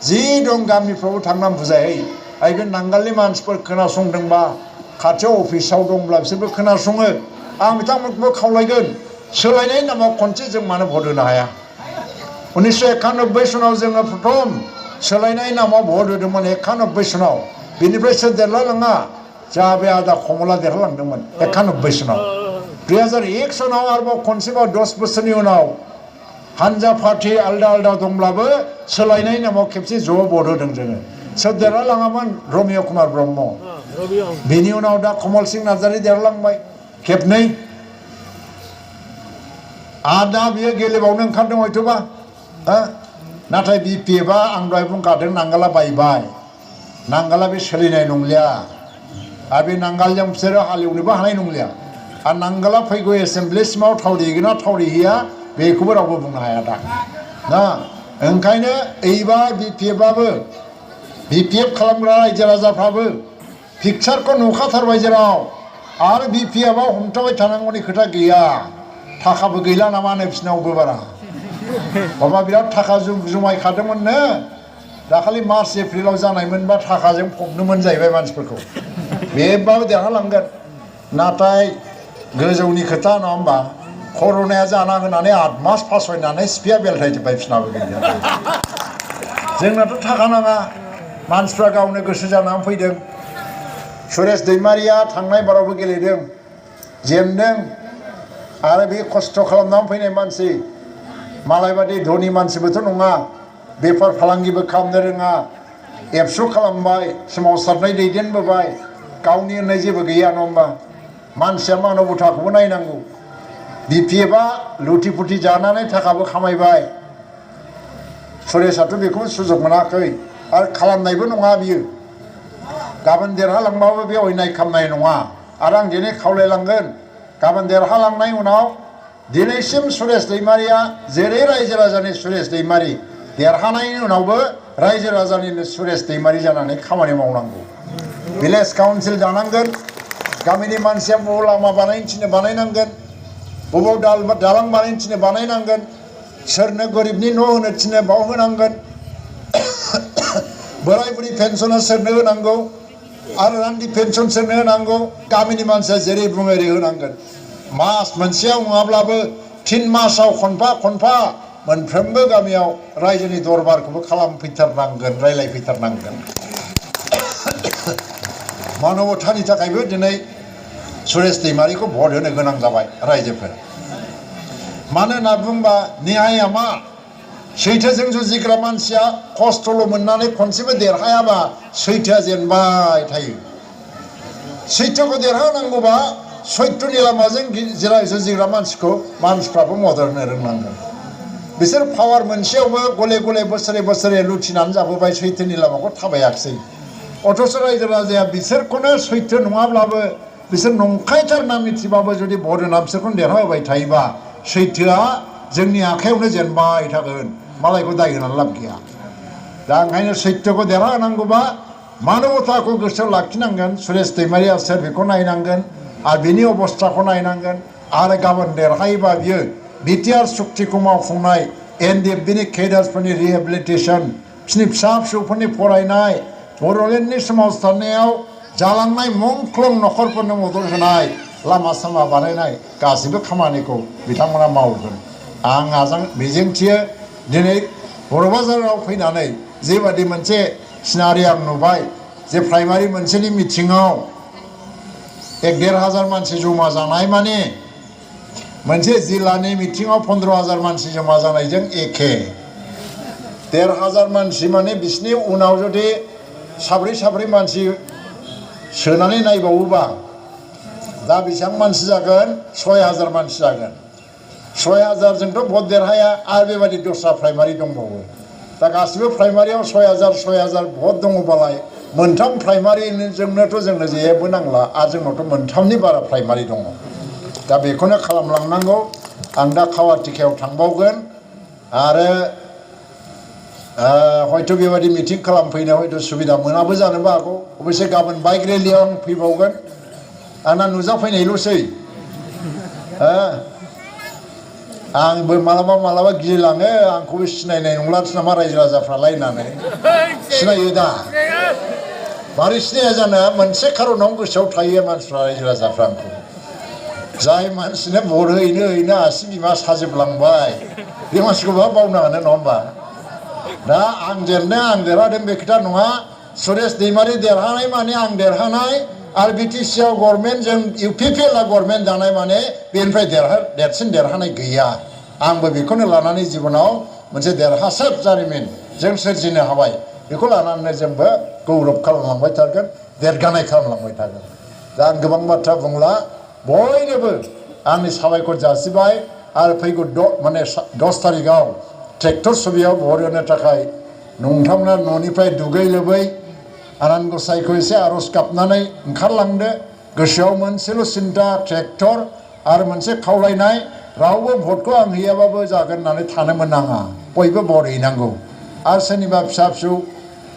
जि दं गामिफ्रावबो थांनानै बुजायहै आइ बे नांगालनि मानसिफोर खोनासंदोंबा खाथियाव अफिसाव दंब्ला बिसोरबो खोनासङो आं बिथांमोनखौबो खावलायगोन सोलायनायनि नामाव खनसे जों मानो भट होनो हाया 1991 सनाव जोङो प्रथम सोलायनायनि नामाव भट होदोंमोन 91 सनाव बेनिफ्राय सोर देरलालाङा जोंहा बे आदा कमला देरहालांदोंमोन 91 सनाव 2001 सनाव आरोबाव खनसेबाव 10 बोसोरनि उनाव हानजा पार्टी आलदा आलदा दंब्लाबो सोलायनायनि नामाव खेबसे ज' भट होदों जोङो सोर देरहालाङामोन रमिय' कुमार ब्रह्म बेनि उनाव दा कमल सिंह नार्जारी देरहालांबाय खेबनै आदा बियो गेलेबावनो ओंखारदों हयथ'बा नाथाय BPFआ आं दहाय बुंखादों नांगाला बायबाय नांगाला बे सोलिनाय नंलिया आरो बे नांगालजों बिसोरो हालेवनोबो हानाय नंलिया आरो नांगाला फैगौ एसेम्ब्लिसिमाव थावरिगोन ना थावरिहैया बेखौबो रावबो बुंनो हाया दा ना ओंखायनो एइबार BPFआबो BPF खालामग्रा रायजो राजाफ्राबो पिक्सारखौ नुखाथारबाय जेराव आरो BPFआव हमथाबाय थानांगौनि खोथा गैया थाखाबो गैला नामा नै बिसिनावबो बारा बाबा बिराद थाखा जुमायखादोंमोननो दाखालि मार्च एप्रिलाव जानायमोनबा थाखाजों फबनोमोन जाहैबाय मानसिफोरखौ बेबाबो देरहालांगोन नाथाय गोजौनि खोथा नङा होमबा कर'नाया जाना होनानै 8 मास फासयनानै सिफिया बेलथायजोब्बाय बिसिनाबो गैया जोंनाथ' थाखा नाङा मानसिफ्रा गावनो गोसो जानानै फैदों सुरेश दैमारिया थांनाय बारावबो गेलेदों जेनदों आरो बे खस्थ' खालामनानै फैनाय मानसि मालायबादि धोनि मानसिबोथ' नङा बेफार फालांगिबो खालामनो रोङा एबसु खालामबाय सोमावसारनाय दैदेनबोबाय गावनि होननाय जेबो गैया नङा होमबा मानसिया मानबताखौबो नायनांगौ BPFआ लुथि फुथि जानानै थाखाबो खामायबाय सुरेशआथ' बेखौबो सुजुग मोनाखै आरो खालामनायबो नङा बियो गाबोन देरहालांबाबो बे अयनाय खालामनाय नङा आरो आं दिनै खावलायलांगोन गाबोन देरहालांनाय उनाव दिनैसिम सुरेश दैमारिया जेरै रायजो राजानि सुरेश दैमारि देरहानायनि उनावबो रायजो राजानिनो सुरेश दैमारि जानानै खामानि मावनांगौ भिलेज काउन्सिल दानांगोन गामिनि मानसिया बबाव लामा बानायनो थिनो बानायनांगोन बबाव दालां बानायनो थिनो बानायनांगोन सोरनो गरिबनि न' होनो थिनो बाव होनांगोन बोराय बुरि पेन्सना सोरनो होनांगौ आरो रान्दि पेन्सन सोरनो होनांगौ गामिनि मानसिया जेरै बुङो एरै होनांगोन मास मोनसेयाव नङाब्लाबो 3 मासाव खनफा मोनफ्रोमबो गामियाव रायजोनि दरबारखौबो खालामफैथारनांगोन रायलायफैथारनांगोन मानबतानि थाखायबो दिनै सुरेश दैमारिखौ भट होनो गोनां जाबाय रायजोफोर मानो होनना बुंबा न्यायआ मा सैथोजों जुजिग्रा मानसिया खस्थ'ल' मोननानै खनसेबो देरहायाबा सैथोआ जेनबाय थायो सैथोखौ देरहानांगौबा सैथोनि लामाजों जुजिग्रा मानसिफ्राबो मदद होनो रोंनांगोन बिसोर पावार मोनसेयावबो गले गले बोसोरे लुथिनानै जाबोबाय सैथोनि लामाखौ थाबायाखिसै अथच रायजो राजाया बिसोरखौनो सैथो नङाब्लाबो बिसोर नंखायथारना मिथिबाबो जुदि भट होना बिसोरखौनो देरहाहोबाय थायोबा सैथोआ जोंनि आखायावनो जेनबाय थागोन मालायखौ दाय होनानै लाब गैया दा ओंखायनो सैथोखौ देरहाहोनांगौबा मानबताखौ गोसोआव लाखिनांगोन सुरेश दैमारिया सोर बेखौ नायनांगोन आरो बिनि अबस्थाखौ नायनांगोन आरो गाबोन देरहायोबा बियो बिटिआर सुक्तिखौ मावफुंनाय एनडिएफबिनि केडार्सफोरनि रिहेबिलिटेसन बिसोरनि फिसा फिसौफोरनि फरायनाय बड'लेण्डनि सोमावसारनायाव जालांनाय मुंख्लं न'खरफोरनो मदद होनाय लामा सामा बानायनाय गासैबो खामानिखौ बिथांमोना मावगोन आं मिजिंथियो दिनै बर' बाजाराव फैनानै जेबादि मोनसे सिनारि आं नुबाय जे प्राइमारि मोनसेनि मिटिङाव 1,500 मानसि जमा जानाय माने मोनसे जिल्लानि मिटिङाव 15,000 मानसि जमा जानायजों एखे 1,500 मानसि माने बिसिनि उनाव जुदि साब्रै मानसि सोनानै नायबावोबा दा बेसेबां मानसि जागोन 6,000 मानसि जागोन 6,000 जोंथ' भट देरहाया आरो बेबायदि दस्रा प्राइमारि दंबावो दा गासिबो प्राइमारियाव 6,000 भट दङबालाय मोनथाम प्राइमारिजोंनोथ' जोंनो जेबो नांला आरो जोंनावथ' मोनथामनि बारा प्राइमारि दङ दा बेखौनो खालामलांनांगौ आं दा खावाटिकायाव थांबावगोन आरो हयथ' बेबायदि मिटिं खालामफैनो हयथ' सुबिदा मोनाबो जानोबो हागौ अबयसे गाबोन बाइक रेलियाव आं आंबो मालाबा मालाबा गिलाङो आंखौबो सिनायनाय नंला नामा रायजो राजाफ्रालाय होननानै सिनायो दा मारै सिनाया जानो मोनसे खारनाव गोसोआव थायो मानसिफ्रा रायजो राजाफ्रा आंखौ जाय मानसिनो भट हैनो आसि बिमा साजोबलांबाय बे मानसिखौ बा बावनो हानो नङा होमबा दा आं देरहादों बे खोथा नङा सुरेश दैमारि देरहानाय माने आं देरहानाय आरो बिटिसिआव गभर्नमेन्ट जों इउपिपिएल गभर्नमेन्ट जानाय माने बेनिफ्राय देरसिन देरहानाय गैया आंबो बेखौनो लानानै जिबनाव मोनसे देरहासार जारिमिन जों सोरजिनो हाबाय बेखौ लानानै जोंबो गौरब खालामलांबाय थागोन देरगानाय खालामलांबाय थागोन दा आं गोबां बाथ्रा बुंला बयनोबो आंनि साबायखर जासिबाय आरो फैगौ 10 तारिखआव ट्रेक्टर सुबियाव भट होनो थाखाय नोंथांमोना न'निफ्राय दुगै लोबै आनान गसाइखौ एसे आर'ज गाबनानै ओंखारलांदो गोसोआव मोनसेल' सिन्ता ट्रेक्टर आरो मोनसे खावलायनाय रावबो भटखौ आं हैयाबाबो जागोन होननानै थानो मोननाङा बयबो भट हैनांगौ आरो सोरनिबा फिसा फिसौ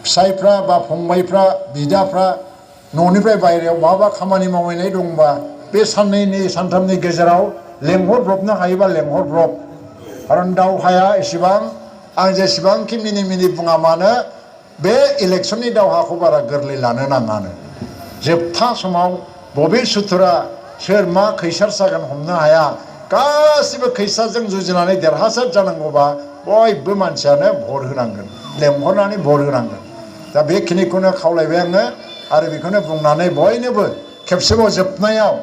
फिसायफ्रा बा फंबायफ्रा बिदाफ्रा न'निफ्राय बायहेरायाव माबा खामानि मावहैनाय दंबा बे साननैनि सानथामनि गेजेराव लेंहरब्रबनो हायोबा लेंहरब्रब खारन दावहाया एसेबां आं जेसेबांखि मिनि बुङा मानो बे इलेक्सननि दावहाखौ बारा गोरलै लानो नाङानो जोबथा समाव बबे सुथुरा सोर मा खैसार जागोन हमनो हाया गासिबो खैसारजों जुजिनानै देरहासार जानांगौबा बयबो मानसियानो भट होनांगोन लेंहरनानै भट होनांगोन दा बेखिनिखौनो खावलायबाय आङो आरो बेखौनो बुंनानै बयनोबो खेबसेबाव जोबनायाव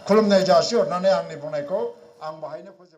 खुलुमनाय जासिहरनानै आंनि बुंनायखौ आं बाहायनो फोजोब